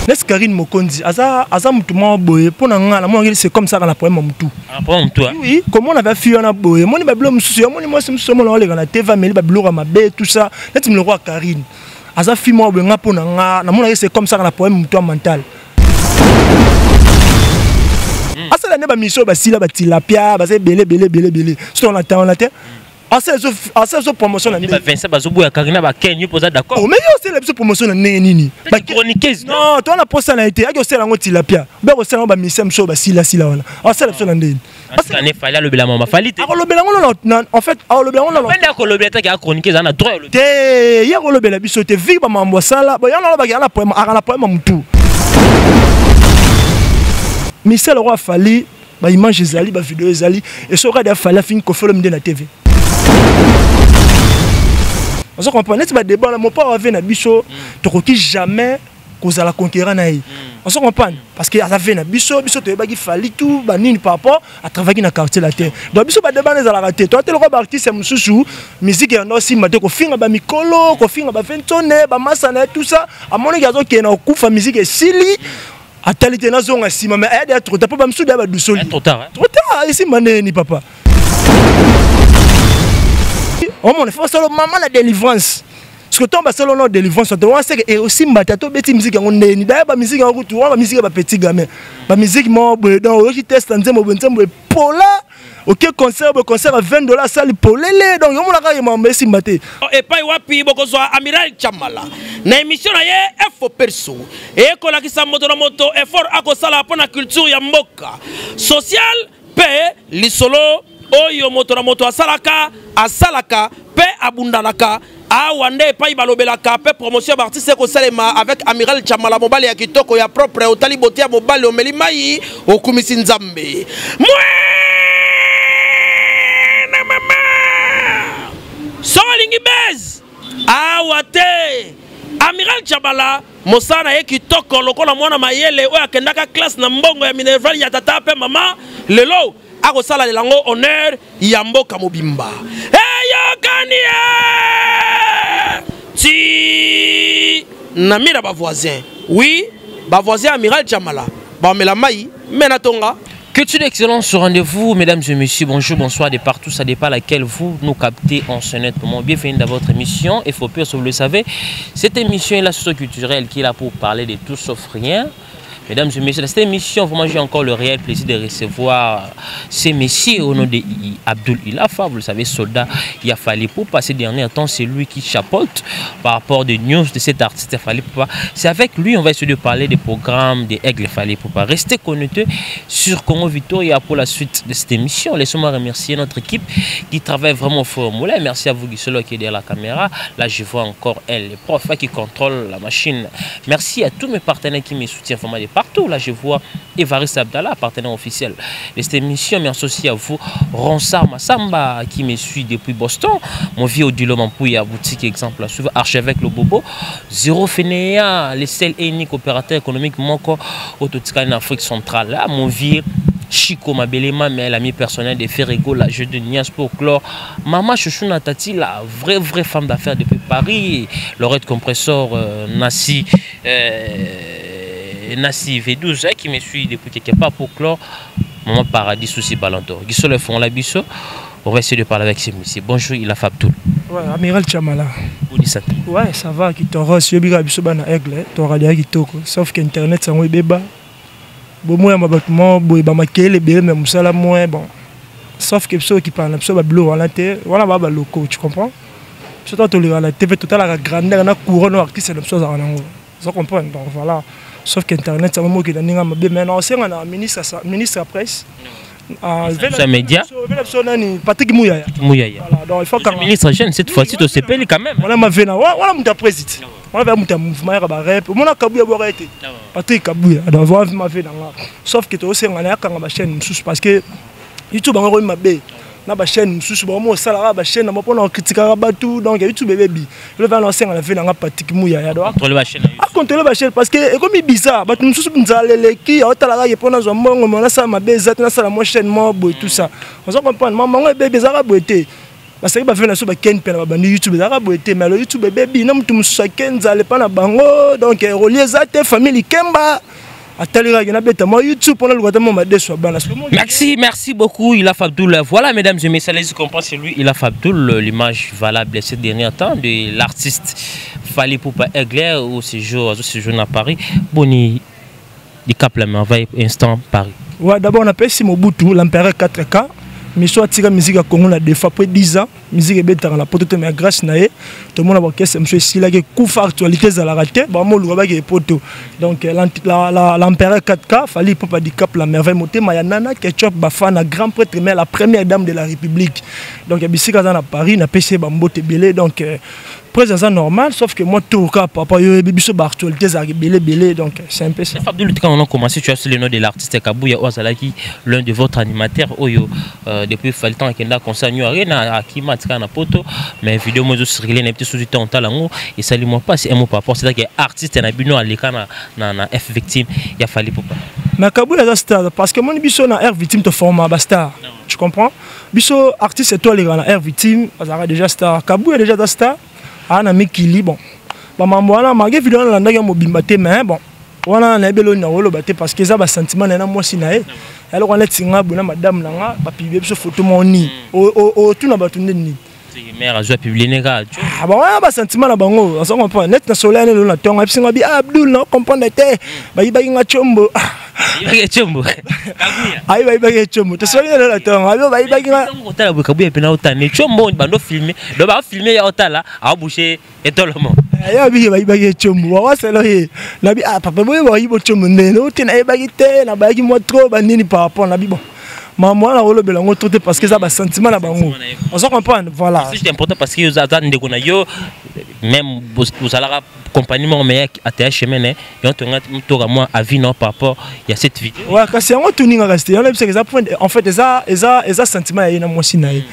Nesi Karine Mokonzi aza aza mutu moko boye mpo na nga namonaki c'est comme ça kaka na problème ya mutu. Ah, problème mutu. Oui, komona ba fille wana boye moni ba biloko mosusu ya moni mwasi mosusu omona oleka na TV ameli ba biloko ya mabe tout ça neti miloko ya Karine aza fille moko boye nga mpo na nga namonaki c'est comme ça kaka na problème mutu ya mental. Asala nde ba mission basila ba tilapia baza ebele ebele ebele ebele soki on attend wana te. Asala biso promotion na ndenge Vincent bazoboya Karina ba Ken yo poza d'accord. Oh mais yo osala biso promotion na ndenge nini? Ba chroniqueuse. Non, toi na posa na été, aki osala yango tilapia. Ba osala yango ba mission mosusu ba sila sila wana. Asala biso na ndenge. Ane fallait alobela mama fallait te. Akolobela yango na en fait akolobela yango na. Penda akolobela ta ki chroniqueuse ana droit te. Ye akolobela biso te vi ba mambo asala. Ba yana ba yana problème akana problème mutu. Michel Roy Fally ba image ezali ba video ezali et soki kadi afali afingi Koffi Olomide na TV ozo comprendre neti ba débat na mopao ave na biso tokoki jamais kozala conquérant na ye ozo comprendre parce que aza ve na biso biso toyebaki Fally tout banini par rapport atravaki na quartier la te donc biso ba débat na ezalaka te toate lokola ba artiste mosusu musique yango osimba te kofinga ba mikolo kofinga ba ventone bamasa na ye tout ça amonaki azokende na kokufa musique esili atali te nazonga nsima mais aya deya trop tard mpo bamisusu deya badusoli trop tard trop tard esimba ndenge ni papa omona fo basala mama na délivrance parce que ntango basala na délivrance to wana seke eosimba te ata obeti musique yango ndeni daya bamusike yango kutu wana bamusike ya bapetit gamin bamusike moko boye donc oyoki test ya nzembo boye nzembo epola oke concert boye concert ya 20 dollars asali polele donc yomonaka ye mambo esimba te. Epai wapi bokozwa Amiral Chamala na émission na ye Info Perso ekolakisa moto na moto effort akosala mpo na culture ya mboka social mpe lisolo oyo moto na moto asalaka asalaka mpe abundanaka awa nde epai balobelaka mpe promotion ya baartiste ekosalema avec Amiral Chamala mobali ya kitoko ya propre otali bote ya mobali omeli mai okumisi Nzambe mwena mama soki olingi base awa te Amiral Chamala mosala na ye kitoko lokola mwana mayele oyo akendaka classe na mbongo ya minerval ya tata mpe mama lelo akosala yango honneur ya mboka mobimba eyokani ti na mira ba voisin oui ba voisin Amiral Chamala bamela mai me na tonga. Culture d'excellence au rendez-vous, mesdames et messieurs, bonjour, bonsoir de partout, ça dépend laquelle vous nous captez en ce net moment. Bienvenue dans votre émission, et faut plus, vous le savez, cette émission est la socio-culturelle qui est là pour parler de tout sauf rien. Mesdames et messieurs, dans cette émission, vraiment, j'ai encore le réel plaisir de recevoir ces messieurs au nom de Abdoul Ilafa, vous le savez, soldat Fally Ipupa. Ces derniers temps, c'est lui qui chapeaute par rapport des news de cet artiste Fally Ipupa. C'est avec lui on va essayer de parler des programmes des Aigles Fally Ipupa. Restez connectés sur Congo Victoria pour la suite de cette émission. Laissez-moi remercier notre équipe qui travaille vraiment fort au moulin. Merci à vous, Guissolo, qui est derrière la caméra. Là, je vois encore elle, le prof qui contrôle la machine. Merci à tous mes partenaires qui me soutiennent vraiment de partout. Là, je vois Evariste Abdallah, partenaire officiel de cette émission. Merci aussi à vous, Ronsard Massamba, qui me suit depuis Boston. Mon vieux Odilo Mampouya, boutique exemple à suivre, archevêque Le Bobo, Zéro Fénéa, les seuls et uniques opérateurs économiques Moko, Autotikal en Afrique centrale. Là, mon vieux Chico Mabelema, mais l'ami personnel de Ferrego, la jeu de Nias pour clore. Maman Chouchouna Tati, la vraie, vraie femme d'affaires depuis Paris. Lorette Compressor, Nassi, Nassi V12, hein, qui me suit depuis quelque part pour clore. Maman Paradis, Souci Balantor. Guissot le fond, la biso. On va essayer de parler avec ces messieurs. Bonjour, il a Abdoul. Ouais, Amiral Chamala. Bonne santé. Ouais, ça va, qui t'aura suivi, biso bana aigle, t'aura dia kitoko. Sauf qu'internet, ça va beba. Bon, moi, ma batement, boy, ba makele, ebele, mais musala moins, bon. Sauf que ceux qui parlent, ceux qui parlent, voilà, voilà, ba locaux, tu comprends? Surtout, tu la TV totale, la grandeur, la couronne, artiste, c'est chose en anglais. Vous comprenez? Donc voilà. Sauf qu'Internet, ça va manquer d'un mais maintenant, c'est un ministre, ministre à presse. Ah, média. Patrick Mouyaya. Mouyaya. Voilà, donc il faut quand ministre jeune cette fois-ci, tu s'appelle quand même. Voilà ma vena, voilà mon président. Voilà mon mouvement ya ba rep. Mona Kabuya bo arrêté. Patrick Kabuya, donc voilà ma vena là. Sauf que tu aussi on a kanga ba chaîne mususu parce que YouTube ngo mabe. Na ba chaîne mususu ba mo sala ba chaîne na pona critiquer ba tout donc YouTube baby. Le va lancer la vena nga Patrick Mouyaya donc. Contrôler ba chaîne. A contrôler ba chaîne parce que ekomi bizarre, ba mususu nzala leki, otala ka pona zo mbongo, mona sala mabe za na sala mo chaîne mo boy tout ça. On se comprend, maman ngo bébé za boité. Basaki bavie na biso bakeni mpe na babandi YouTube ezalaka boye te, mais alo YouTube ebebi na motu mosusu ake nzala epa na bango, donc roli eza te. Famille likemba atali kaka nabeta mwa YouTube mpona luka ta mwa madeso ya bana. Merci, merci beaucoup, Ilaf Abdoul. Voilà, mesdames et messieurs, allez comprendre, c'est lui, Ilaf Abdoul, l'image valable ces derniers temps de l'artiste Fally Ipupa Aigle au séjour à Paris. Boni, du Cap la merveille, instant Paris. Ouais, d'abord, on appelle Mobutu, l'empereur 4K. Miso atika musique ya Congo na des fois après 10 ans, musique ebetaka na poto te, mais grâce na ye tomona baorchestre mosusu esilaki, ekufa, actualité ezalaka te, bamoluka baki epoto. Donc l'empereur 4K Fally Ipupa Dicap la merveille, motema ya nana ketchup, bafana, grand prêtre, mais la première dame de la République. Donc bisika aza na Paris, napesi ye bambote ebele. Donc presse aza normal, sauf que moi tour kaka papa yo oyebi biso baactualité ezalaka ebele ebele, donc c'est un peu ça. Abdul, quand on a commencé, tu as le nom de l'artiste Kabouya Ozalaki, l'un de votre animateurs oyo depuis Fally temps akenda concert New Arena, akima atika na poto, mais vidéo mo ezocircule na petit sous temps talango esali moi pas un mot par rapport, c'est-à-dire que artiste na bino aleka na F victime ya Fally Ipupa. Mais Kabouya aza star, parce que moni biso na Air Victime toforma bastar, tu comprends? Biso artiste eto aleka na Air Victime azalaka déjà star. Kabouya déjà aza star, aa na mikili. Bon, bamambo wana, malgré vidéo wana nalandaki ya mobimba te, mais bon, wana nayebi eloni na koloba te, parce que eza basentiment na ye na mwasi na ye. Eloko neti nga boye na madame na nga, bapublie biso photo moko nini, otuna bato nde nini. Mare azwa publie ne kaka. Ah, bon, wana basentiment na bango, ozo comprendre? Neti na soleil lelo na ntongo ayebisi nga bi: "Ah, Abdul, na comprendre te, bayibaki nga tiombo." Ayibaki tiombo? Ayi, bayibaki tiombo. Tosololi lelo na ntongo, abi bayibaki nga. Otala boye, Kabuya mpena otane tiombo, bando filme, donc bafilme ya otala aobouche etolomo. Ye abiki bayibaki etiombo, wawaselo ye nabi: "Ah papa, boye bayiba tiombo ndene ote nayebaki te, nabayaki mwa trop banini par rapport." Nabi: "Bon, makambo wana olobela yango trop te, parce que eza basentiment na bango." Ozo comprendre? Voilà. C'est important parce que aza ndeko na yo, même ozalaka compagnie moko, mais ateya chemin ne yango tonga toka mwa avis no par rapport ya cette vidéo. Ouais, kasi yango tuningaka kasi te, yango nayebisaka eza point, en fait eza sentiment ya ye na mwasi na ye,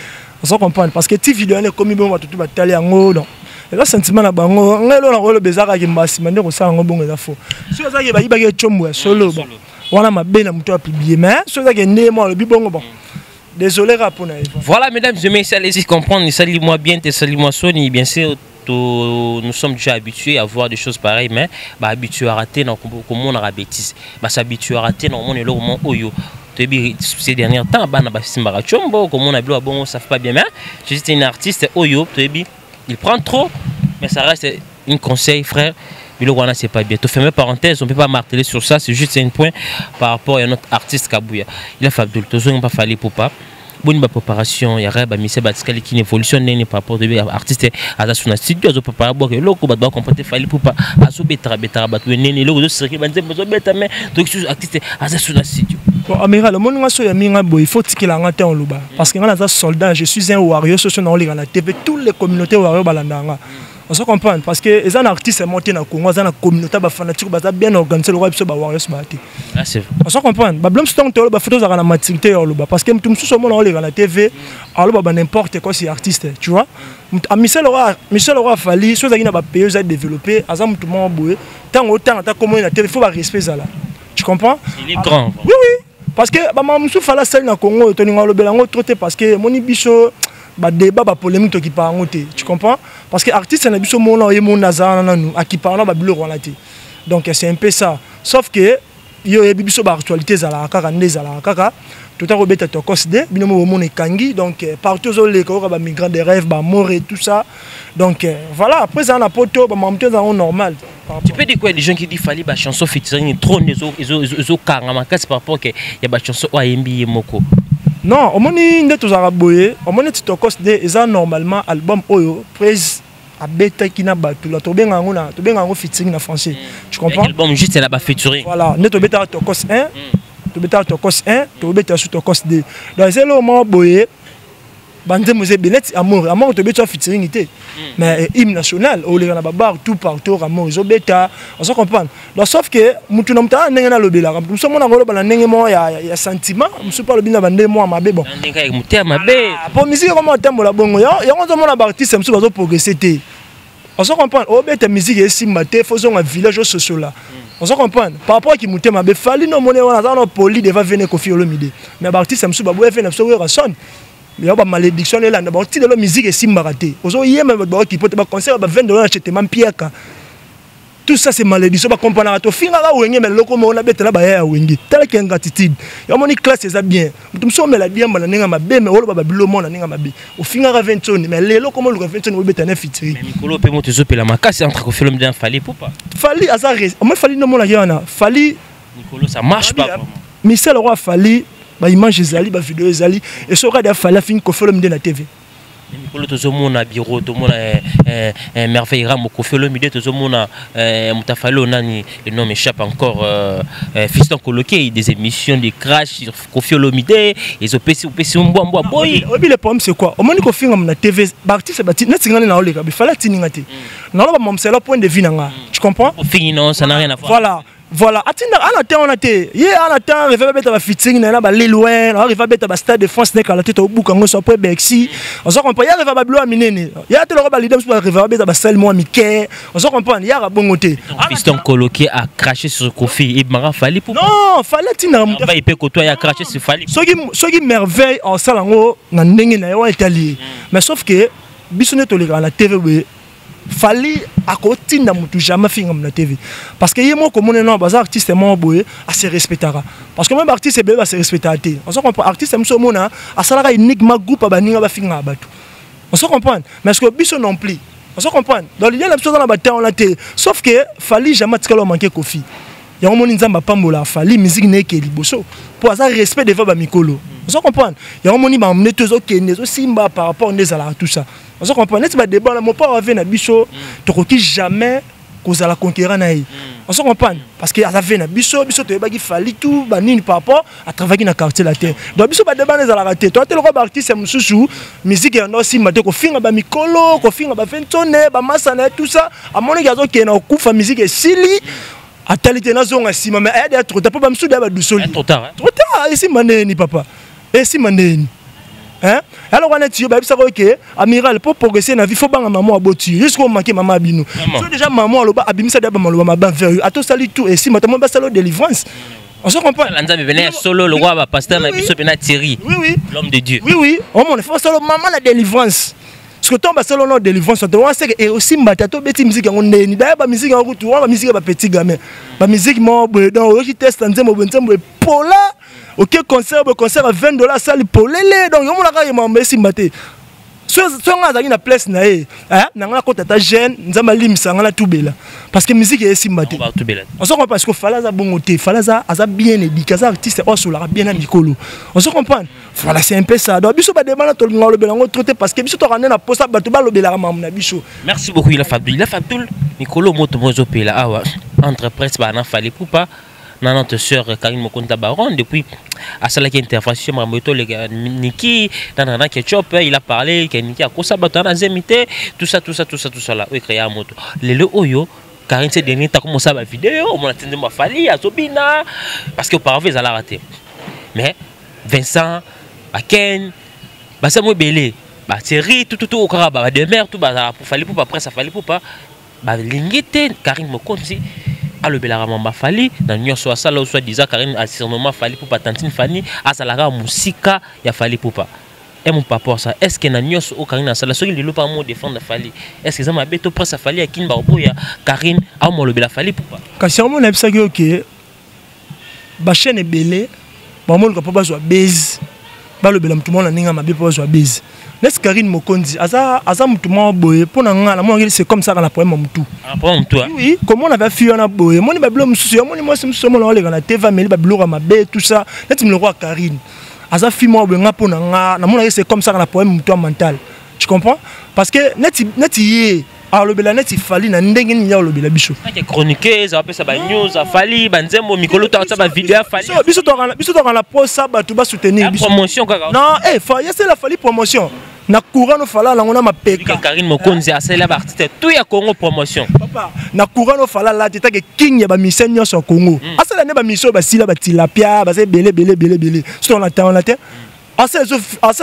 ozo comprendre? Parce que ti vidéo wana ekomi bongo, bato tu batali yango, donc eza sentiment na bango. Ngai elo na koloba eza kaka mbasima nde kosala yango bongo, eza faux. Soki ezalaki bayibaki etiombo ya solo, bon, wana mabe na moto apublie, mais soki ezalaki nde mo alobi bongo, bon, désolé kaka mpona ye. Voilà, mesdames et messieurs, allez-y comprendre. Salut-moi bien, salut-moi Sony, bien sûr. Nous sommes déjà habitués à voir des choses pareilles, mais bah, habitués à rater, non, comment on a bêtise, bah, s'habituer à rater, non, on est là au moment oyo. Toyebi ces derniers temps bana basimbaka tshombo, komona biloko bongo, ça fait pas bien, mais je suis un artiste oyo toyebi, il prend trop, mais ça reste un conseil, frère, biloko wana c'est pas bien. Toferme parenthèse, on peut pas marteler sur ça, c'est juste un point par rapport à notre artiste Kabouya. Il a fait Abdul, tozongi pa Fally Ipupa. Boni bapréparation ya rêve, bamise batikali kini, évolution ndenge par rapport toyebi artiste aza so na studio, azoprépare bwaka eloko, bato bacomprendre te. Fally Ipupa azobetaka betaka bato enene, eloko ezosirke, banzembo ezobeta, mais toki susu artiste aza so na studio. Bon, amiral, omoni nga so ya minga boye, il faut tikela nga te oloba, parce que nga naza soldat, je suis un warrior. Soso naoleka na TV, toutes les communautés warrior balanda nga, ozo comprendre? Parce que eza na artiste moko te na Congo aza na communauté bafanatique baza bien organisé lokola biso bawarriors baya te. Ah, c'est vrai. Ozo comprendre? Bablom ntango toloba, faut tozalaka na maturité ya oloba, parce que moto mosusu omona oleka na TV, aloba ba n'importe quoi, c'est artiste, tu vois? Michel Roi Fally, so ozalaki na bapays eza développé, aza motu moko boye, ntango otanga ata komoni na TV, faut barespect ezala, tu comprends? Il est grand. Oui, parce que bamama mosusu Fally asali na Congo, toninga olobela yango trop te, parce que emoni biso badébat, bapolémique, tokipa yango te, tu comprends? Parce que artiste na biso mona oye mona aza wana nanu akipa wana babiloko wana te. Donc c'est un peu ça, sauf que yo oyebi biso baactualité ezalaka kaka nde ezalaka kaka tota kobeta tokos de bino mo bomona ekangi. Donc partout ozoleka oyoka bamigrant des rêves, bamore et tout ça. Donc voilà, après ezala na poto, bamamu te ezala normal. Tu peux dire quoi les gens qui disent Fally ba chanson featuring trop ezokanga makasi par rapport ke ya ba chanson oyo ayembi ye moko? Non, omoni nde tozalaka boye, omoni neti Tokos de eza normalement album oyo prise abetaki na bato la, tobenga yango na tobenga yango featuring na français, tu comprends? Album juste na ba featuring. Voilà, nde tobetaka Tokos 1, tobetaka Tokos 1, tobetaka su Tokos 2. Donc eza eloko moko boye, banzembo eza ebele neti Amour. Amour tobeti wa featuring te, mais hymne national oleka na babar tout partout, Amour ezobeta, ozo comprendre? Donc sauf que mutu na mutu aa ndenge nalobelaka, mutu mosu omonaka oloba na ndenge moko ya sentiment, mosusu mpe alobi na bandenge moko ya mabe. Bon, ndenge motema mabe. Po musique ekoma otambola bongo, yango ozomona baartiste mosusu bazoprogresse te, ozo comprendre? Obeta musique esimba te, faut ozonga village ososola, ozo comprendre? Par rapport aki motema mabe, Fally no omoni wana aza na poli devant vene Koffi Olomide, mais baartiste mosusu baboya ve na biso Werrason. Ya ba malédiction elanda bango ti lelo, musique esimbaka te. Ozoyemba, bato baokipo te, baconcert ba 20 $ na chetema mpiaka. Tout ça, c'est malédiction. Bakompanaka, tofingaka Wenge, mais loko moko nabetela baya ya Wenge. Talaki ingratitude ya moni classe eza bien. Moto mosusu omela diamba na ndenge mabe, mais oloba babilo mo na ndenge mabe, ofingaka ventoni, mais lelo koma oluka ventoni obeta na featuring. Mikolo mpe moto ezopela makasi entre Koffi Olomide na Fally Ipupa. Fally aza omoi, Fally nde omonaki wana, Fally. Mikolo ça marche pas. Misala oyo Fally, baimage ezali, bavideo ezali, esoki adi Fally afingi Koffi Olomide na TV. Mikolo tozomona bureau, tomona Merveille Ramo, Koffi Olomide, tozomona moto afali oyo nani, le nom m'échappe encore, Fiston Koloke, des émissions de crash sur Koffi Olomide, ezopesi opesi mbwa mbwa boyi. Oyebi, le problème, c'est quoi? Omoni, kofingama na TV, baartiste bati neti ngani na oleka bifala atininga te, naloba mamsela point de vue na nga, tu comprends? Ofingi, non, ça n'a rien à voir. Voilà, atinda ana te wana te, ye ana te arrive babeta bafeaturing na ye na balil Wayne, arrive abeta bastade de France nekala te, tobuka yango so après Bercy. Ozo comprendre? Ye arrive babilo ya minene, ye ate loko balida mosusu arrive babeta basale mwa mike. Ozo comprendre? Ye aka bongo te. Fiston Koloke a craché sur Koffi et Mara Fally pour Non, Fally atindaka moto. Merveille pe koto a craché sur Fally. Soki Merveille osala yango na ndenge na ye wana, etali ye, mais sauf que biso nde tolekaka na TV boye, Fally akotinda motu jamais afingama na TV, parce que ye moko komona no baza artiste moko boye ase respectaka, parce que même artiste ebele base respectaka te. Ozo comprendre? Artiste mosusu omona asalaka uniquement groupe ya baninga bafingaka bato. Ozo comprendre? Mais ce que biso non plus, ozo comprendre? Donc l'idée na biso aza na batemps wana te, sauf que Fally jamais atikala omanke Koffi. Yango moni Nzambe apambola Fally, musique na eke liboso mpo aza respect devant bamikolo. Ozo comprendre? Yango moni bamne to ezokende, ezosimba par rapport nde ezalaka, tout ça. Ozo comprendre? Neti badébat na Mopao ave na biso, tokoki jamais kozala conquérant na ye. Ozo comprendre? Parce que aza ve na biso, biso toyebaki Fally tout banini par rapport atravaki na Quartier Latin. Donc biso badébat na ezalaka te. Toa te lokola baartiste mosusu, musique yango osimba te, kofinga bamikolo, kofinga baventone, bamasa na ye, tout ça. Amonaki azokende na kokufa, musique esili, atali te, nazonga nsima, mais ayade ya trop tard, mpo bamisusu deya badusoli. Trop tard. Trop tard. Esimba ndeni, papa? Esimba ndeni, hein? Alors wana ti yo bayebisaka oke amiral, mpo progresser na vie, faut banga mama aboti yo jusqu'au manquer mama bino. So déjà mama aloba, abimisa deya bamaloba mabe envers yo, ata osali tout, esimba te, mo basala délivrance. On se comprend? Nzambe pene ya solo, le roi bapasteur na biso pena Thierry. Oui. L'homme de Dieu. Oui, omona, faut basala mama na délivrance, parce que ntango basala na délivrance to wana, seke osimba te. Ata obeti musique yango ndeni, daya bamusique yango kutu wana, bamusique ya bapetit gamin, bamusique moko boye. Donc oyoki teste nzembo boye, nzembo epola, oke concert boye, concert ya 20 $ asali polele. Donc yomonaka ye mambo esimba te. So nga azalaki na place na ye, na nga nakota ata jeune, Nzambe alimisa nga, natubela, parce que musique esimba te. Ozo comprendre? Parce que Fally aza bongo te. Fally aza bien éduqué, aza artiste oyo asolaka bien na mikolo. Ozo comprendre? Voilà, c'est un peu ça. Donc biso badébat na tolinga olobela yango trop te, parce que biso tokande na posa bato balobelaka makambo na biso. Merci beaucoup, Ila Fabdul. Ila Fabdul, mikolo moto mozopela awa entre presse bana Fally Ipupa na notre sœur Karine Mokonta Baron. Depuis asalaki intervention, makambo etoleka Niki na Ketchup, il a parlé que Niki akosa bato na zemi te, tout ça, tout ça, tout ça, tout ça là oyo créa moto. Lelo oyo Karine, ces derniers temps, commencé ba vidéo, omona tende ma Fally azobina, parce que auparavant ezalaka te. Mais Vincent Aken basamo ebele, bathierry, tout tout tout, okaka bademer tout, bazala pour Fally Ipupa, presse Fally Ipupa, balingi te Karine Mokonzi alobelaka mamba Fally na nyonso asala. Soit disant Karine asurnommé Fally Ipupa tantine Fani, azalaka mosika ya Fally Ipupa. E mon papa, ça, est ce que na nyonso oyo Karine asala, soki lelo pa mo défendre Fally, est ce que eza mabe to presse Fally akini bakoboya Karine aomolobela Fally Ipupa? Kasi yango mona yebisaki yo ke bachaîne ebele bamoluka mpo bazwa base, balobela motu moko na ndenge ya mabe mpo bazwa base. Neti Karine Mokonzi aza motu moko boye, mpo na nga namonaki c'est comme ça, kaka na problème ya motu. Problème motu. Oui, komona bafille wana boye, omoni babilo mosusu, omoni mwasi mosusu, omona oleka na TV, ameli babiloko ya mabe, tout ça. Neti miloko ya Karine, aza fille moko boye, nga mpo na nga namonaki c'est comme ça, kaka na problème motu ya mental, tu comprends? Parce que neti ye alobela neti Fally na ndenge nini ya olobela biso? Chroniqueuse apesa banews afali, banzembo, mikolo to ata bavideo afali. Biso tokaka na posa bato basoutenir biso. Promotion kaka. Non, eh, fa yesela Fally promotion na courant no Fally nango na mapeka. Karine Mokonzi asalela baartiste tout ya Congo promotion. Papa, na courant no Fally alati take king ya bamusicien nyonso ya Congo. Asala nde bamusicien oyo basila, batilapia, baza ebele ebele ebele ebele. So na temps wana te, asala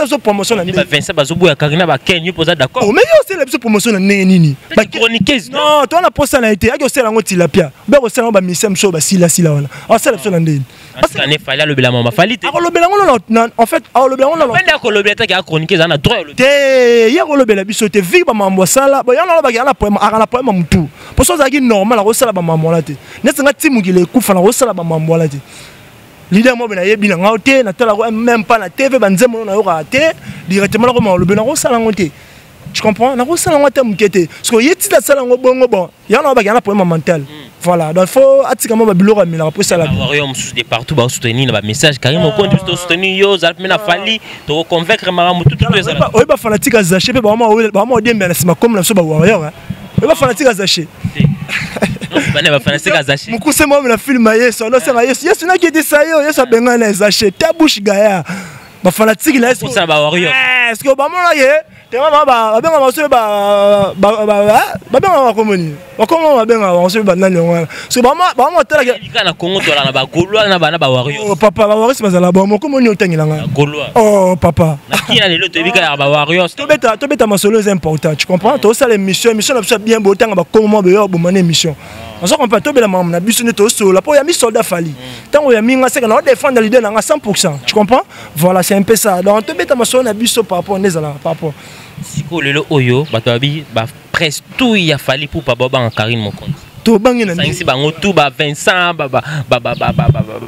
biso promotion na ndenge Vincent bazoboya Karina, baken yo poza d'accord. Oh, mais yo osala biso promotion na ndenge nini? Chroniqueuse. Non, to wana posa na ye te. Aki osala yango tilapia, be kosala yango bamusicien mosusu oyo basilasila wana, asala biso na ndenge. Parce que Fally alobela mama Fally te. Akolobela ngo en fait, akolobela ngo na Wenda akolobela te, a chronique eza na droit. Te, ye akolobela biso te, vi ba mambo sala, ba yana ba yana problème, akana problème mutu. Pour ça ezalaki normal akosala ba mambo wana te. Neti nga ti mokili ekufa na kosala ba mambo wana te. Leader mo bena yebi na nga te, na tala même pas na TV ba nzembo na yoka te, directement na ko malobela kosala ngo te. Tu comprends? Na kosala ngo te moke te. Parce que ye ti asala ngo bongo bon, yana ba yana problème mental. Voilà, donc il faut atika mo ba biloko amelaka po esala. Warrior mosusu de partout baosoutenir na bamessage Karine Mokonzi, biso tosoutenir yo, ozala mpe na Fally, tokoconvaincre makambo tutu ezala. Oyeba fanatique azache mpe bama odembela na nsima comme na biso bawarrior. Oyeba fanatique azache. Bana bafanatique azache. Mokuse moko na film ya Yesu anosenga Yesu, Yesu nakitisa yo, Yesu abengana na ezache ta bouche gaya bafanatike na Yesu bawarrior. Est-ce que bamona ye tema babengaka baso babengaka bakomoni bakoma babengaka bango soki banani yango wana so bama otalaka na Congo tola na bagaulois na bana bawarrior. Oh papa, bawarriors bazala bango mokomoni otangela nga. Gaulois. Oh papa. Na kina lelo toyebi kaka bawarriors. Tobeta tobeta masolo eza important, tu comprends? Tosala émission na biso bien, botanga bakoma boyo bomana émission. Ozo comprendre? Tobela makambo na biso nde tosolola mpo oyambi soldat Fally. Ntango oyambi nga seka na odéfendre leader na nga 100%, tu comprends? Voilà, c'est un peu ça. Donc tobeta masolo na biso par rapport nde ezalaka par rapport. Sikoyo lelo oyo bato babi bapresse tout ya Fally Ipupa babanga Karine Mokonzi. Tobangi na sangisi bango tout, ba Vincent,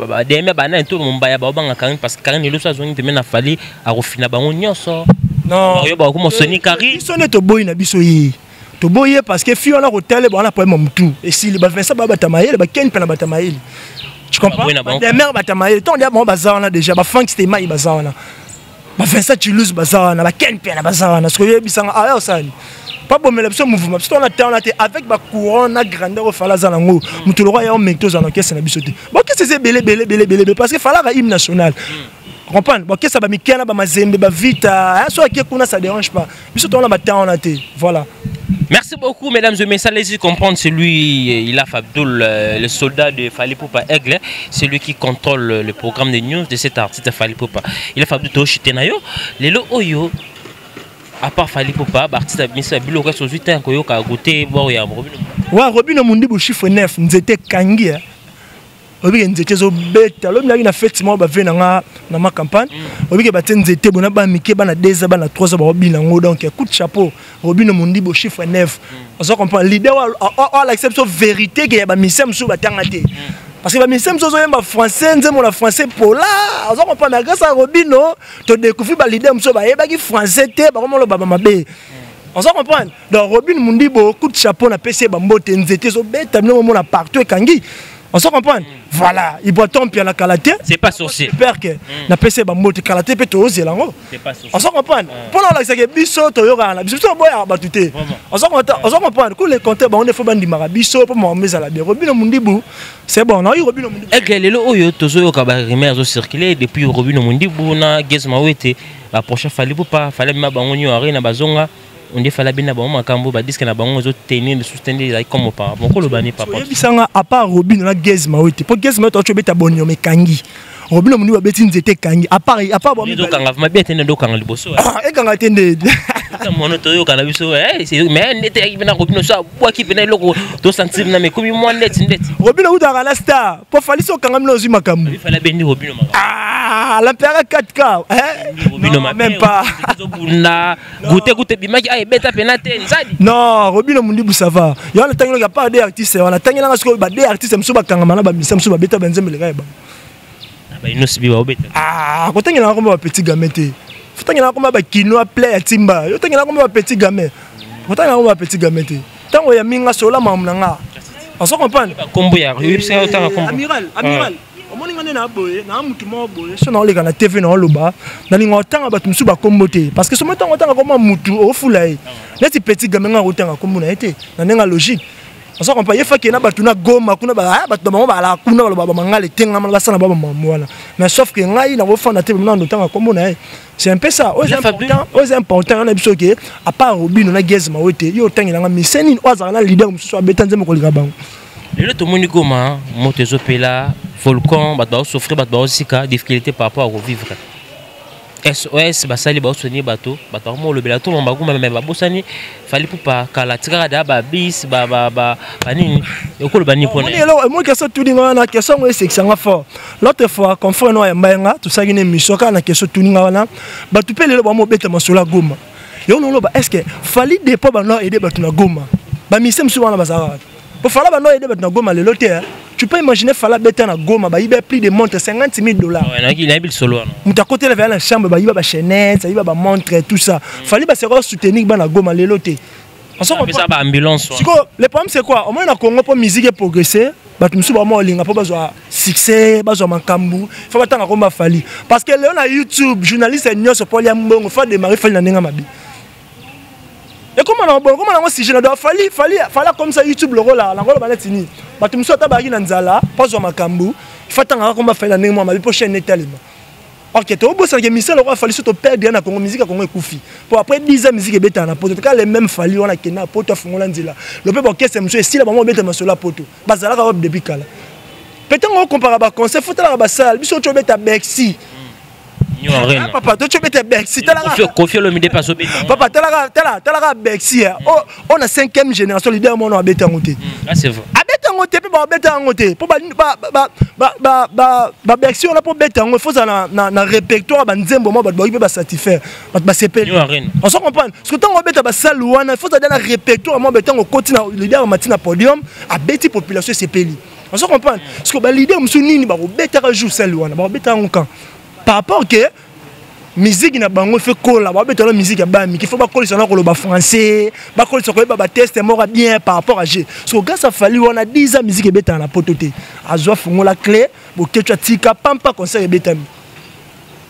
bademe, banani to mombaya, baobanga Karine parce que Karine lelo so azongi pembe na Fally, akofina bango nyonso. Non. Oyo bakoma soni Karine. Biso nde toboyi na biso ye, toboyi ye parce que fi wana kotale bwana problème ya mutu esili. Bavincent baya bata mayele, bakeni mpe na bata mayele, tu comprends? Bademer bata mayele ntongo nde bango baza wana déjà, baFrank Stemai baza wana, baVincent Toulouse baza wana, bakeni mpe na baza wana. Soki oyebisanga aya osali pabomela biso mouvement, biso tona te wana te avec bacourant na grandeur oyo Fally aza nango. Moto lokwa ya omeki tozala na orchestre na biso te. Baorchestre eza ebele ebele ebele ebele parce que Fally aka hymne national, comprendre? Bakesa bamikena na bamazembe bavita so ake kuna, ça dérange pas. Biso tona batemps wana te, voilà. Merci beaucoup, mesdames et messieurs. Allez-y comprendre, c'est lui, Ilaf Abdul, le soldat de Fally Ipupa Aigle. C'est lui qui contrôle le programme de news de cet artiste Fally Ipupa. Ilaf Abdul Toshitenayo, lelo oyo, à part Fally Ipupa, artiste Missa Biloko, c'est un koyoka goûter, boire ya Robino. Ouais, Robino Mundibu chiffre 9, nzete kangi. Obike nzete ezobeta lobi naki na fête moko bave na nga na ma campagne. Obike batie nzete bona bana mike, bana 2 ans, bana 3 ans baobina yango. Donc coup de chapeau Robino Mondibo chiffre 9. Ozo comprendre? Leader oyo alakisa biso vérité ke ya bamisia mosusu batanga te, parce que bamisia mosusu ozoyemba français, nzembo na français pola. Ozo comprendre? Mais grâce à Robino todécouvrir baleader mosusu bayebaki français te, bakomoloba bamabe. Ozo comprendre? Donc Robin Mundibo, coup de chapeau, napesi ye bambote. Nzete ezobeta bino momona partout ekangi. On se comprend? Voilà, il boit ton pied à la kalaté. C'est pas sorcier. J'espère que na pese ba mbote kalaté pe to ozelango. C'est pas sorcier. On se comprend? Pour la c'est que biso to yoka na biso boya ba tuté. On se comprend que les compteurs ba on faut bandi mara biso pour moi mais à la bien. Robino Mundibu, c'est bon. Non, Robino Mundibu. Aigle lelo oyo tozo yoka ba rumeurs zo circuler depuis Robino Mundibu na Gez Mawete la prochaine Fally Ipupa, fallait ma bango nyo arena bazonga. On dit fallait bien bango makambo ba disque na bango zo tenir le soutenir ezalaki comme auparavant. Koloba ni papa. Oyebisanga, à part Robino na Gez Mawete, po Gez Mawete ocho beta bonio mekangi. Robino Mundibu abeti nzete ekangi. À part bo ndokanga vraiment bien te, ndokanga liboso. Ekanga te nde. Mono toyoka na biso, mais ndete yaki mpena Robino so abwaki mpena eloko tosentir na mekomi mwa ndeti ndeti. Robino utaka na star po Fally so okanga mino ozwi makambo. Fally abendi Robino makambo. Ah, l'empereur 4K, hein? Robino. Non, même pas. Tozobunda gute gute bimaki ah ebeta pena te nzadi. Non, Robino Mundibu, ça va. Yo wana tangi pas des artistes wana tangi nanga sikoyo ba des artistes mosusu bakangama na bamisa mosusu babeta banzembe leka ya bango. Bainosi bi baobeta. Ah, kotangelanga komba ba petit gamin te. Fotangelanga komba ba kinois play ya timba. Yo tangelanga komba ba petit gamin, kotangelanga komba ba petit gamin te. Ntango ya minga sola makambo na nga, ozo comprendre? Kombo ya oyebisaka otanga kombo. Amiral, amiral, omoni nga nde na boye na mutu moko boye so naoleka na TV naoloba, nalinga otanga bato mosusu bakombo te, parce que somo ntango otanga kombo mutu ofula ye neti petit gamin, nga kotanga kombo na ye te na ndenge ya logique. Ozo comprendre? Ye faki na bato na Goma kuna, bato na bango balaka kuna, baloba bamangala etengama basala ba bamambo wana. Mais sauf que ngai nakofanda te nando otanga kombo na ye. C'est un peu ça. Oyo eza important, oyo eza important wana biso ke à part Robino na Gez Mawete, yo otangelanga mise nini oyo azalaka na leader mosusu abeta nzembo koleka bango? Lelo tomoni Goma moto ezopela, volcan, bato baosouffrir, bato baosika difficulté par rapport à kovivre. SOS basali baosoni bato, bato bakoma olobela to mamba me babosani Fally Ipupa kala tikaka da ba bis ba ba ba banini okoloba nini mpona eloko moi question tuni nga wana, question yango esekisa nga fort. L'autre fois, confrère no ayamba nga, tosalaki na émission kaka na question tuni nga wana. Bato mpe lelo bamobeta masolo ya Goma. Yo noloba, est ce que Fally depo bando aide bato na Goma, bamise mosusu wana bazalaka wapi? Po Fally bando aide bato na Goma lelo te. Tu peux imaginer, Fally abeta na Goma, bayiba plus de montre 50 000 $. Nayebi lisolo wana. Moto akotela vea na chambre, bayiba bachaînette, bayiba bamontre, tout ça. Fally baseka soutenir bana Goma lelo te. Apesa baambulance. Sikoyo le problème, c'est quoi? Omoni, na Congo, mpo musique eprogresse, bato mosusu bama olinga mpo bazwa succès, bazwa makambo, fo batanga komba Fally, parce que lelo na YouTube, journaliste nyonso mpo alia mbongo, fo adémarre Fally na ndenge mabe. Ekoma na bon, ekoma nango sujet na do Fally. Fally, Fally akomisa YouTube lokola nango loba neti nini. Bato mosusu ata bayaki na nzala mpo azwa makambo, fo atangaka komba Fally na ndenge mwa mabe mpo chaîne etalema. Ok, tobosanaka émission lokola Fally. So toperdre na Congo, musique ya Congo ekufi, po après 10 ans musique ebetaka na poto. Kaka le même Fally wana akende na poto, afungola nzela. Lo mpe baorchestre mosusu esila, bango obeta masolo ya poto, bazalaka wapi depuis kala? Peut-être ngo comparer baconcert, fo talaka basale. Biso ti obeta Bercy, papa, to ti obeta Bercy, talaka. Koffi Olomide mpe azobeta. Papa, talaka, tala, talaka Bercy oyo na cinquième génération, leader mwana abeta yango te. Ah, c'est vrai. Abeta yango te mpe babeta yango te mpo baBercy wana, mpo beta yango, faut ozala na répertoire banzembo mwa bato bakoki mpe basatisfaire bato, basepeli. Ozo comprendre? Parce que ntango obeta basale wana, faut ozala na répertoire mwa ntango okoti na leader, amati na podium, abeti, population esepeli. Ozo comprendre? Parce que baleader mosusu nini bakobetaka jour sale wana, bakobetaka yango quand par rapport ke musique na bango efe kola, babetala musique ya bamiki, fo bakolisa na koloba français, bakolisa koyeba batexte moko bien par rapport à g. So grâce à Fally wana, 10 ans musique ebetaka na poto te, azwa fungola clé, boketu atika pampa, concert ebetami.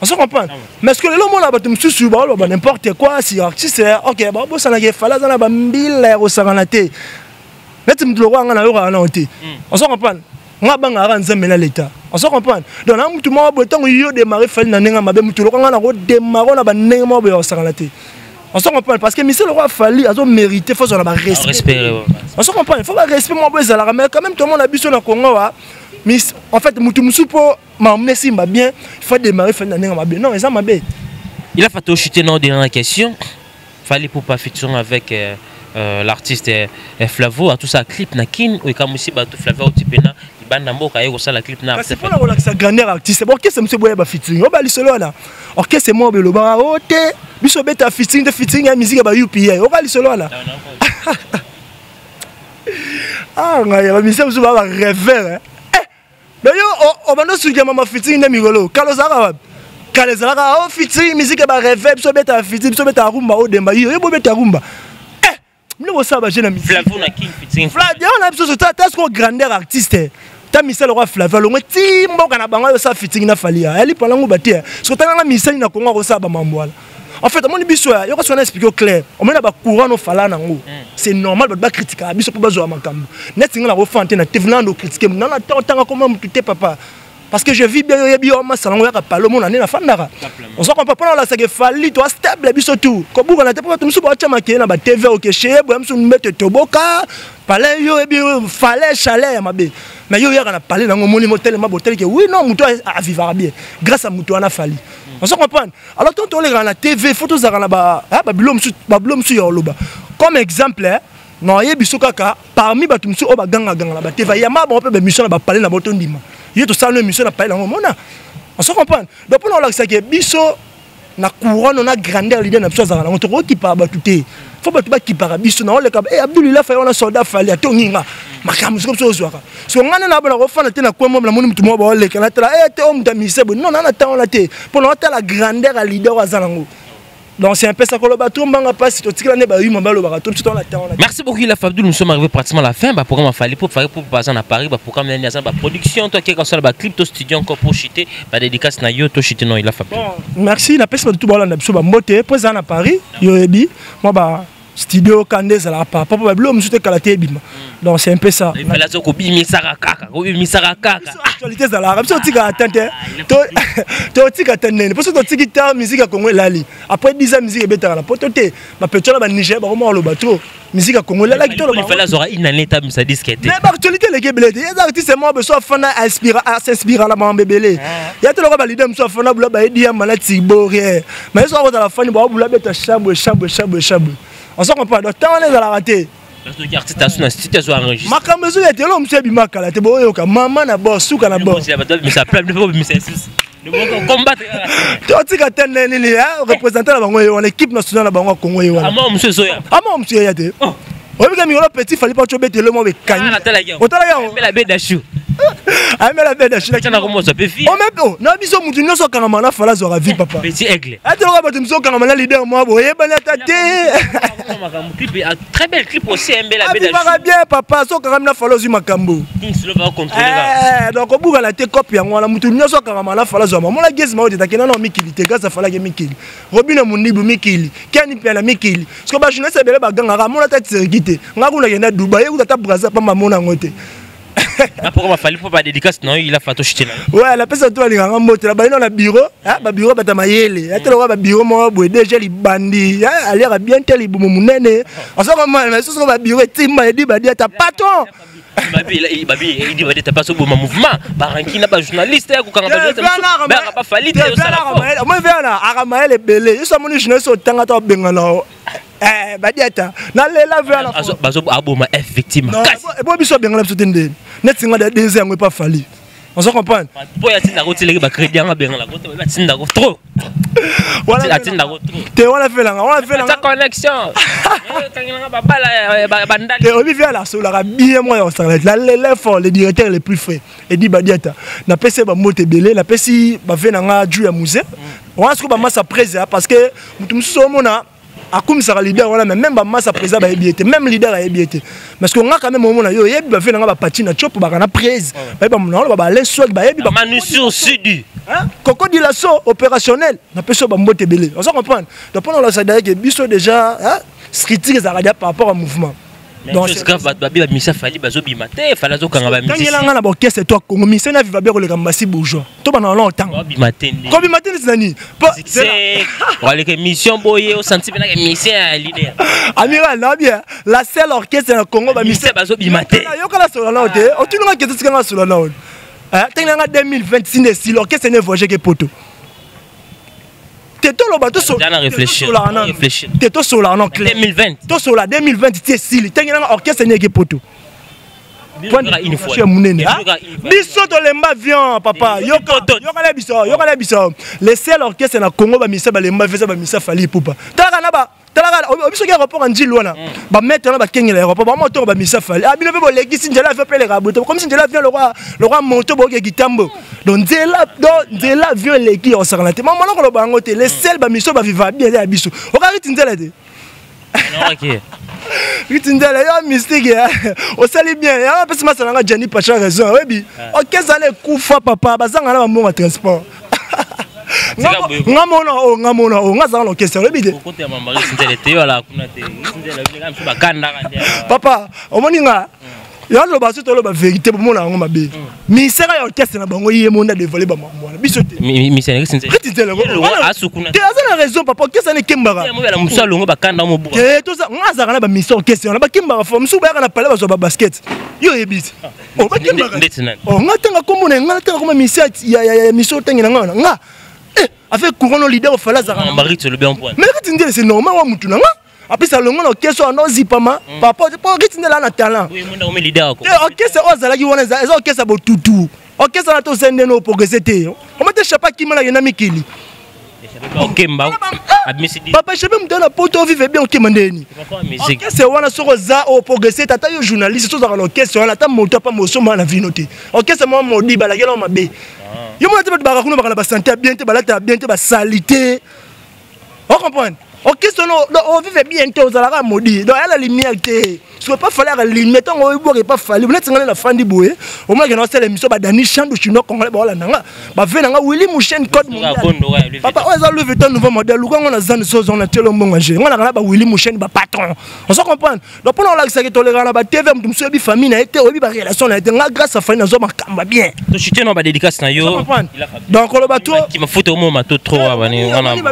Ozo comprendre? Mais ce que lelo omona bato mosusu baoloba n'importe quoi si artiste, ok, babosanaka e Fally aza na bambila ya kosangana te. Neti motu lokola nga, nayokaka nao te. Ozo comprendre? Nga bangaka Nzambe na leta. Ozo comprendre? Donc na mutu moko boye, ntango yo démarre Fally na ndenge mabe, mutu lokola nga nakodémarre na bandenge moko boye ya kosangana te. Ozo comprendre? Parce que misele lokola Fally azo mérité, fo azala barespect. Ozo comprendre? Fo barespect moko boye ezalaka. Mais quand même, tomona biso na Congo wa mis, en fait, mutu mosusu mpo makambo esimba bien, faut démarrer Fally na ndenge mabe. Non, eza mabe. Il a fallu chuter dans dernière question. Fally Ipupa featuring avec l'artiste Flavo à tout ça, clip na Kin ou ekamusi bato. Flavo otipena libanda mboka, ye kosala clip na. Kasi mpona kolakisa grandeur artiste, bon, orchestre mosusu boya bafeaturing oyo balisolo wana, orchestre moko belobaka o te, biso obeta featuring te, featuring ya musique ya ba UPI oka lisolo wana. Ah ngai, bamisia mosusu baa barêveur. Donc yo obanda osukema ma featuring nde mikolo kala ozalaka wapi? Kala ezalaka o featuring musique ya barêve, biso obeta featuring, biso obeta rumba, odemba yo, yo bobeta rumba. Bino bosala baje na musique na biso, ta siko grandeur artiste, ta misala kwa Flavio alongwe ti mboka na bango, ayosala featuring na Fally ya yali palango bate. Soki otanganga misali na Kongo, akosala bamambo wana. En fait, omoni biso ya yoko, sona explique clair, omoni na bacourant no fala nango, c'est normal bato bakritikaka biso mpo bazwa makambo. Neti nga nakofana te na TV nando critique nana otanga koma motu te, papa, parce que je vis bien. Oyebi yo masala ngo yaka palo, mona nde nafandaka. Ozo comprendre? Mpona olasaka e Fally to stable, biso tu kobukana te, mpo bato mosusu baotya makeye na baTV okeshe boya mosusu mbete toboka palais. Yo oyebi fale chaleur ya mabe, mais yo oyaka na palais nango, omoni motelema boteleke. Oui, non, moto avivaka bien grâce à moto wana Fally. Ozo comprendre? Alors to tolekaka na TV, fo tozalaka na babilo mosusu ya koloba. Comme exemple, nayebi so kaka parmi bato mosusu oyo bagangaganga na baTV, yamba bango mpe baémission na bapalais na bango, tondima ye tosala no émission na palais nango, omona. Ozo comprendre? Donc mpona kolakisaka biso na couronne na grandeur leader na biso azalaka nango, tokokipaka bato te, fo bato bakipaka biso. Naoleka e Abdul Fally wana, soldat Fally atongi nga makambo siko biso ozwaka. So nga nde nabona kofanda te na kwe momo, namoni motu moko baoleka, natala e te, oyo moto amise boye. Non, naa na ntango wana te, mpo na otala grandeur ya leader oyo aza nango. Donc c'est un peu ça. Koloba to mbanga mpasi, totikala nde bayuma balobaka to biso tona ntango. Merci beaucoup, Ilaf Abdul. Nous sommes arrivés pratiquement à la fin. Bah, programme Fally pour Fally pour passer à Paris, bah, programme nani aza ba production, toi qui est ba clip to studio encore pour chuter, ba dédicace na yo to chuter non Ilaf Abdul. Bon, merci, napesi bato tu balanda biso bambote mpo eza na Paris. Yo yebi mwa ba Studio kande ezalaka papa mpo babilo mosusu te kala te ebima. Donc c'est un peu ça. Fally azo kobimisaka kaka, kobimisaka kaka. Actualité ezalaka biso totikaka tan te, totika te nene mpo soki totiki ta musique ya Congo elali. Après 10 ans, musique ebetaka na poto te, bapetiola Banigeria bakoma koloba trop musique ya Congo elalaki. Toloba azwaka une année tabimisa disque te. Mais baactualité eleki ebele te. Eza artiste moko beso afanda s'inspira na makambo ebele ya te. Lokola baleader mosusu afanda bula bayedi ya mana tiborie, mais soki akozala fani baobula beta chabwe chabwe chabwe chabwe, ozo comprendre? Donc ntango wana ezalaka te. Soki artiste asu na studio azo enregistre. Makambo ezoya te. Eloko mosusu ebima kala te, boyoka mama na bor suka na bor. Bato babimisa plan, bobimisa lisusu, combattre. Totika te nde nini représentant na bango ye wana, équipe nationale na bango ya Congo ye wana. Ama mosusu ezoya. Ama mosusu eya te. Oyebika mikolo petit Fally mpo obetele mo bekangi, otalaki yango. Bela bedashu. Ayemela bedashu. Nakomozwa mpe vi. Omepo na biso mutu nyonso akangama na Fally azwaka vie, papa. Petit aigle. Ateloka bato mosusu okangama na leader mwa boye, oyebani ata te. Très belle clip aussi, mbela. Abimaka bien, papa. So okangami na Fally, ozwi makambo. Donc obukana te cope yango wana. Mutu nyonso akangama na Fally azwama. Mona gesi mao te, takenda na mikili te grâce afalaki mikili. Robino Mundibu mikili, Keni Piana mikili, parce que bajournaliste ebele bagangaka amona ata Turquie te. Nga kuna kenda Dubai, ekuta ata Braza pamba, amona yango te. Pourquoi bafali mpo badédicace na yo, il a fato chite na yo? Ouais, napesa to alinganga mbote na balino na bureau, babureau bata mayele ateloka, babureau moko boye DG libandi aliaka bien te, libumu monene osoko soko, babureau etimba edi badi ata patron. Babi idi badi ta paso boma mouvement baranki na bajournaliste ya kokanga bajournaliste bafali te. Moi vena akamayele ebele yeso amoni journaliste otanga ta obengana badi ata nalela vena. Bazo aboma effectivement. Ebo biso abengana biso te ndeni neti nga de yango epa Fally, ozo comprendre? Po ya tindako tileki bacrédit yango abengana ko te, batindako trop, atindako trop. Te, wana felanga, wana felanga. Connexion kangelanga babala bandali. Te, obi viala asolaka bien moko ya kosala nalela fort, le directeur le plus frais edi badiata. Napesi ye bambote ebele, napesi bave na nga ju ya musée wana. Sikoyo bamasa prese, parce que moto mosusu omona akumisaka leader wana, mais même bamasa président bayebi ye te, même leader ayebi ye te. Parce que nga quand même omona yo oyebi bave na nga bapati na chopo baka na prese, bayebi bamonana babale swag, bayebi. Manusur Sud. Koko Dilaso opérationnel, napesi yo bambote ebele, oza comprendre? Donc mpona olakisa dayeke biso déjà critique ezalaka déjà par rapport au mouvement. Donc c'est grave, bato babi bamisa Fally bazobima te, Fally azokanga. Bamitangelanga na baorchestre to Congo mise na viva bien koleka mbasi bourgeois to bana wana otanga. Babima te nde. Kobima te neti nani? Waleka mission boye, osanti mpenaka mission ya leader. Amiral na bien, la seule orchestre na Congo. Bamise bazobima te. Yokala sola nao te, otunanga kete tikanga sola nao ntangi nanga 2026 nde esili orchestre ne voyage ke poto te. Toloba te, tosolaka non clair, tosola 2020 ti esili, ntangi nanga orchestre neke poto ya monene. Biso tolemba avion, papa. Yokala biso, yokala biso, le seul orchestre na Congo bamisa balemba avion eza bamisa Fally Ipupa. Talaka na ba talaka biso ki aéroport ya Njili wana, bamaître wana bakengela aéroport bamotongo bamisa Fally. Bino mpe bolekisi nzela avion mpe eleka boye, komisi nzela avion lokwa moto boyoke kitambo. Donc nzela, donc nzela avion eleki osakana te. Mamona koloba yango te, le seul bamiso baviva bien eza ya biso. Okaki ti nzela te, riti nzela yo mystique osali bien yango apesi masala nga Jani Pacha raison. Oyebi orchestre wana ekufa, papa, bazanga na bambongo ya transport. Nga mona o, nga mona o, nga azala na orchestre, oyebi te, papa. Omoni nga yo aloba so toloba vérité, bomona yango mabe. Misaka ya orchestre na bango ye monda dévoile bamambo wana, biso te. Riti nzela te, aza na raison, papa. Orchestre wana ekembaka te. Toza nga azalaka na bamisa orchestre wana bakembaka fo mosusu bayaka na palais bazwa babasket, yo oyebi te bakembaka. Nga ntanga kombo na nga, natanga kombo misia ya miso otangela nga wana nga avec couronne leader ofala azalaka. Mais riti nzela, c'est normal wa mutu na nga apesa longo na orchestre wana ozipama, papa, po riti nde na talent te. Orchestre oyo azalaki wana eza orchestre botutu, orchestre wana toza ndenge oprogresse te. Oma te chapa kima na kenda mikili, papa. Chape moto na poto ovive bien, okema ndeni orchestre wana. Soki oza oprogresse te, ata yo journaliste, so ozalaka na orchestre wana, ata moto apa mosomba na vino te. Orchestre mwa modi balakela mabe. Yo mona te, bato baka kuna baka na basante ya bien te, balata ya bien te, basali te, ocomprendre? Orchestre no ovive bien te, ozalaka modi, donc ya la lumière te. Soki epa Fally akalime ntango oyebwaka epa Fally, neti ngai nafandi boye, omonaki na osala émission, badani Chando chinois congolais baolanda nga, bave na nga Willi Mouchen code mondial. Papa, oyo eza Louis Vuitton nouveau modèle, luka ngo na zando so ozonga na tielo mbongo nge nga naka na ba Willi Mouchen, bapatron, ozo comprendre. Donc mpona olakisaki tolekaka na batv, moto mosusu oyebi famille na ye te, oyebi barelation na ye te. Nga grâce à Fally nazwa makambo bien. Tochute na badédicace na yo. Donc oloba trop omoma to trop.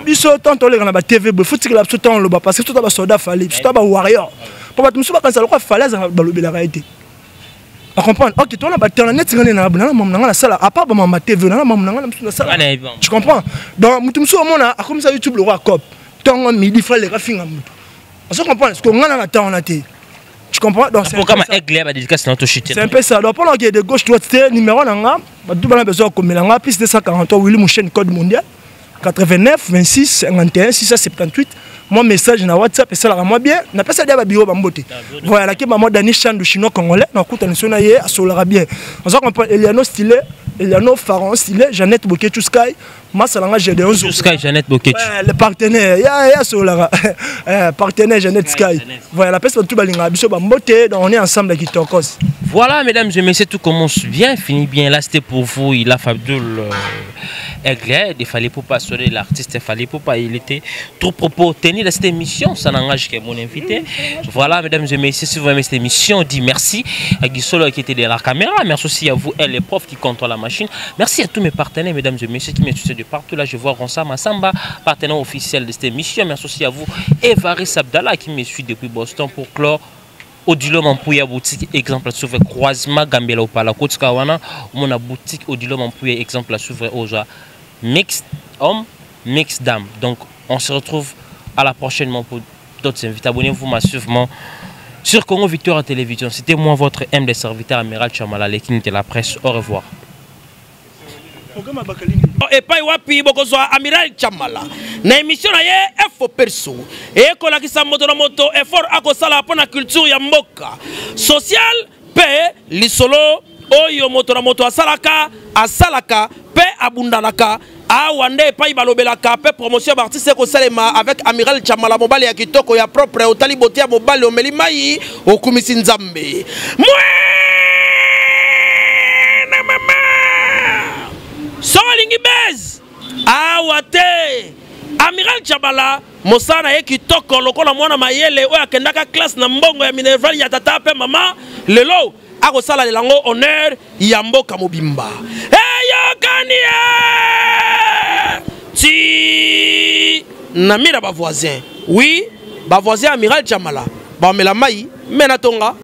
Biso tant toleka na batv boye, fotikela biso tant oloba, parce que tota basoldat Fally, biso ta bawarrior, mpo bato mosusu bakanisa lokwa Fally azala balobelaka ye te, acomprendre. Ok, tona batana neti nga nde na nana mamu na nga nasala, à part bamama TV, nana mamu na nga na mosusu nasala, tu comprends. Donc moto mosusu omona akomisa YouTube lokwa cop, ntongo midi fa leka finga moto, ozo comprendre, parce que nga na na temps wana te, tu comprends. Donc c'est kama aigle ba dédicace na to chuter. C'est un peu ça. Donc pendant qu'il de gauche droite te, numéro na nga, bato bana besoin komela nga, +243, Willy Mouchen code mondial, 89 26 51 678. Moi message na WhatsApp esalaka moi bien, napesa dia babiro bambote. Voilà, nake mama Dani Chandu chinois congolais, nakutana so na ye, asolaka bien, oza comprendre. Eliano stylé, Eliano Pharaon stylé, Jeannette Bokechu Sky, masalanga Gédéon Sky, Jeannette Bokechu. Ouais, le partenaire ya ya solaka partenaire Jeannette Sky. Voilà, la pesa bato balingaka biso bambote. Donc on est ensemble kitokos. Voilà, mesdames et messieurs, tout commence bien, finit bien. Là, c'était pour vous, il a Fabdoul Aigle, il fallait pour pas sonner l'artiste, il fallait pour pas, il était trop propos tenu dans cette émission, ça n'engage que mon invité. Voilà, mesdames et messieurs, si vous aimez cette émission, on dit merci à Guy Solo qui était derrière la caméra, merci aussi à vous, elle, les profs qui contrôlent la machine. Merci à tous mes partenaires, mesdames et messieurs, qui me suivent de partout. Là, je vois Ronsa Massamba, partenaire officiel de cette émission. Merci aussi à vous, Evaris Abdallah, qui me suit depuis Boston. Pour clore, Odilo Mampouya boutique, exemple à croisement Gambela Opala Kotika wana mon boutique Odilo Mampouya, exemple à suivre, oza mix homme, mix dame. Donc on se retrouve à la prochainement pour d'autres invités. Abonnez-vous massivement sur Congo Victoire Télévision. C'était moi, votre humble serviteur, Amiral Chamala, le king de la presse. Au revoir. Epai wapi bokozwa Amiral Chamala na émission na ye Efo Perso, ekolakisa moto na moto effort akosala mpo na culture ya mboka, social mpe lisolo oyo moto na moto asalaka asalaka mpe abundanaka. Awa nde epai balobelaka mpe promotion ya baartiste ekosalema avec Amiral Chamala, mobali ya kitoko ya propre. Otali bote ya mobali, omeli mai, okumisi Nzambe. Mwena mama, soki olingi base awa te, Amiral Chamala, mosala na ye kitoko lokola mwana mayele oyo akendaka classe na mbongo ya minerval ya tata mpe mama, lelo akosalela yango honneur ya mboka mobimba. Eyokani ye ti na mira bavoisin. Oui, bavoisin Amiral Chamala bamela mai me na tonga.